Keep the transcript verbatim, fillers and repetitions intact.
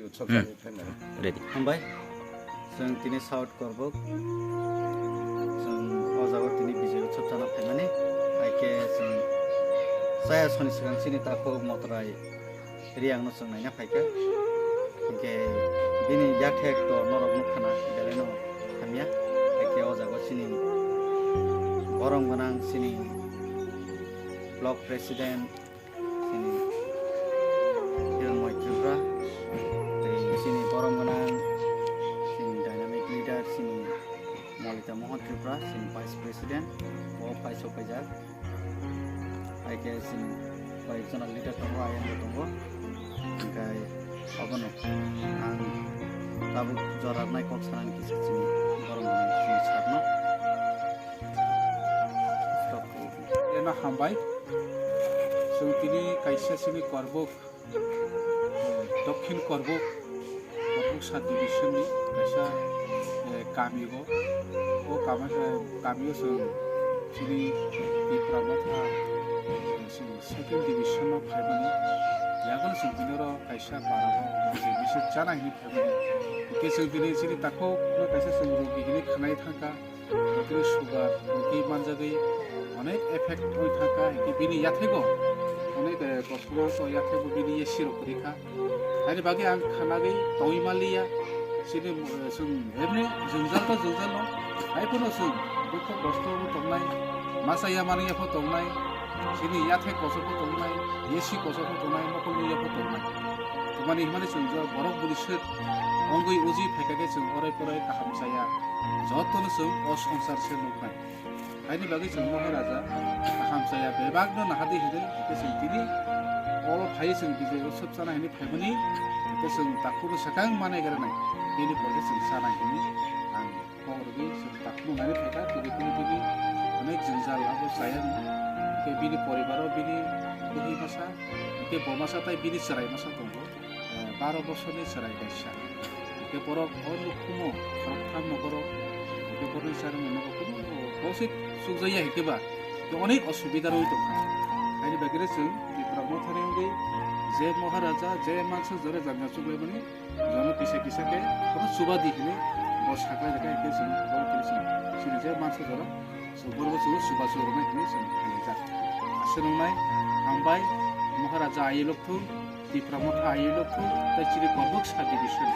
Ready. Hambai. Chwng tini South Korbuk. Chwng o jaga tini Bijay Utsav chana phaimani. Hai khe chwng chaya soni swkang chini takhuk Motrai Riang no chwng naina phaikha. Hinkhe bini yathek to norok nukha na, belai no hamya. Hai khe o jaga chini borom gwnang chini block president, chini Hiranmoy Tripura, tei chini borom gwnang, chini dynamic leader, chini Molita Mohan Tripura, chini vice president, o phai sok paijak. Hai khe chini koi jona leader tongo, ayang bo tongo. Hinkhe obono ang tabuk jora nai kok sanani kisa chini borom gwnang chini sakno. Stop. Eno hambai. Chwng tini kaisa chini Korbuk, eh, Dokhin Korbuk, Korbuk sub division ni kaisa, eh, kami o. O kama-, eh, kami o chwng chini Tipra Motha, eh, chini second division o phaimani. Yago chwng tini oro kaisa para o, chwng bisa chana hinwi phaimani. Hwnkhe chwng tini chini takhuk no kaisa chwng rogi hinwi khanai thangkha. Hwnkhe sugar, hwnkhe manjagwi onek effect oi thangkha, hwnkhe bini yathego onek, eh, kosom yathego bini yesi rok kwrwi kha. Haini bagwi ang khanagwi tongwi manliya, chini, eh, chwng emni jwngjal to jwngjal no, hai phano chwng dukho kosto bo tongnai, masa ya manwi ya pho tongnai, chini yathek koso pho tongnai, yesi koso pho tongnai, mokol nwi ya pho tongnai. Tumani hwnmani chwng borok bwrwi swk wngwi uji phaikha khe chwng orai porai kaham chaya, jotono chwng o swngchar se nuknai. Haini bagwi chwng Maharaja kaham chaya bebakno nahadi hinwi hwnkhe chwng tini oro phaiwi chwng Bijay Utsav chana hinwi phaimani, hwnkhe chwng takhukno swkang manai granai, bini porkhe chwng chanai hinwi ang kok rwgwi chwng takhukno naina phaikha, tini kunu tini onek jwngjal abo chaya, hwnkhe bini poribaro bini bwrwi masa, hwnkhe bo masa tai bini chwrai masa tongo. Eh, baro bosorni chwrai kaisa. Hwnkhe borok o nukhumo khoroktham nokoro, hwnkhe borokni charwngmung nogo kunu bosik chukjakya hwnkhe ba, hwnkhe onek osubida rwui tongkha. Haini bagwi chwng Tipra Mothani wngwi je Maharaja, je mansa jora jangja chuklaimani, jono kisa kisa khe bono chubadi hinwi bo saklai rwkha, hwnkhe chwng bono tini chwng chini je mansa jora, chwng borokno chwng chubachu rwnai hinwi chwng khainijak. Aswk wngnai, hambai, Maharaja aywi lokthung, Tipra Motha aywi lokthung, tei chini Korbuk sub division.